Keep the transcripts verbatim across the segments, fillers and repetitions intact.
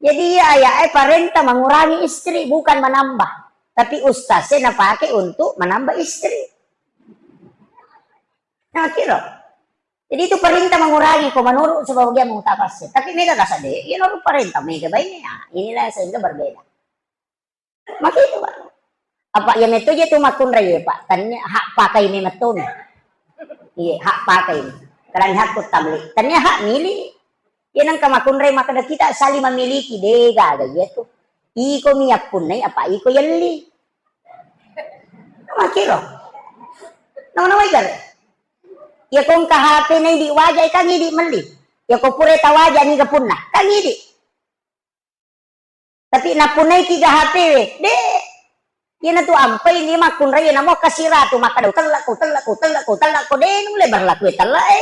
Jadi iya ayat e parenta mengurangi istri, bukan menambah. Tapi ustaz e napake untuk menambah istri. Nah, kira. Jadi itu perintah mengurangi, ko menurut sebab dia mau tapas. Tapi mega kasade, iya nurut perintah mega baine ya. Inilah sehingga berbeda. Makitu, Pak. Apa iya metto je tu makkunrai, Pak. Tania hak pakai memetto. Iya, hak pakai. Karena hakku tamli. Tania hak milik. Iya nangka makkunrai makkeda kita saling memiliki, de gaga iya tu. Iko mi yappunnai apa iko yelli. Makiro. Nawa-nawa igare. Iya kongka H P nai di waja kan idi melli. Iya ko pura tawaja ni gapunna. Kan idi. Tapi napunnai ki ga H P we, de. Iyana tu ampai ni makkunrai, namo kasiratu makkada utellakko, utellakko, utellakko, utellakko, de nulle berlaku tella e.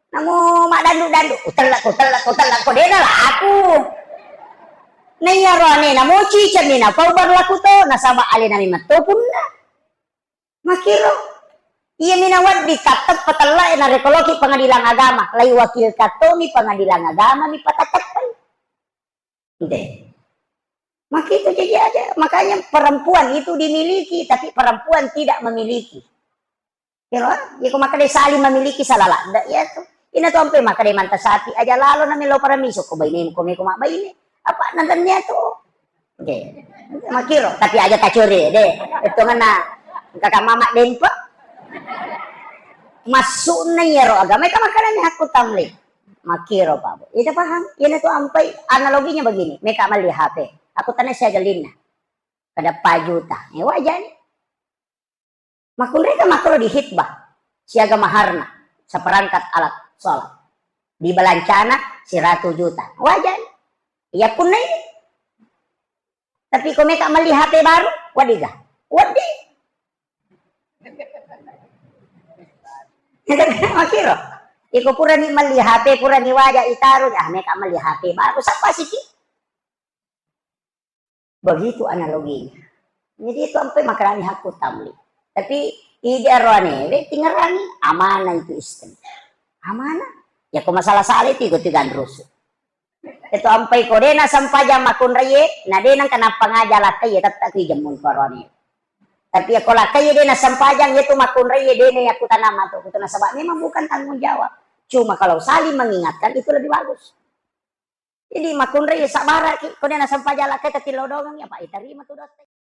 Namo maddandu-dandu, utellakko, utellakko, utellakko, de nalaku. Naiyaro ane namo ciceng ni napau berlaku to, nasaba alena memang to punna. Makkiro, iya mina wedding tatteppa tella e narekko loki pengadilan agama, lai wakil kattomi pengadilan agama mi patatteppai. Nde. Makitu jadi aja. Makanya perempuan itu dimiliki, tapi perempuan tidak memiliki. Kiro, ya ko makkeda saling memiliki salah ladda iya tu. Ina tu ampe makkeda manta sapi aja lalo na melo paramiso ko baine ko meko mak baine. Apa nantennya tu? Oke. Makiro, tapi aja tacuri de. Itu ngena kakak mamak dempa. Masukna iyaro agama itu makkeda ni hakku tamli. Makiro, Pak Bu. Ita paham? Ina tu ampai analoginya begini. Meka meli H P. Aku tanya saya gelinna. Kada pa juta. Ya wajar. Makkunrai ka makkoro di hitbah, siaga maharna, seperangkat alat sholat. Di balancana, siratu juta. Wajar. Iya punnai. Tapi ko meka meli H P baru, wedding ga? Wedding. Makiro. Iko purani meli H P, purani waja itaru, ah meka meli H P baru, sappa siki? Begitu analoginya. Jadi itu ampe makarani hakku tamli. Tapi ide aroane we tingerangi amanah itu istri. Amanah. Ya ko masalah sale itu ikut tiga rusu. Itu ampe ko dena sempajang makunraie, na dena kenapa ngaja lakai ya tetap ki jemun korone. Tapi ya ko lakai dena sempajang itu makunraie dena ya kutana matu kutuna sebab memang bukan tanggung jawab. Cuma kalau saling mengingatkan itu lebih bagus. Jadi makkunrai sabaraki, ko dena sempajang lakai tati lodongang ya Pak, itarima tu dotte.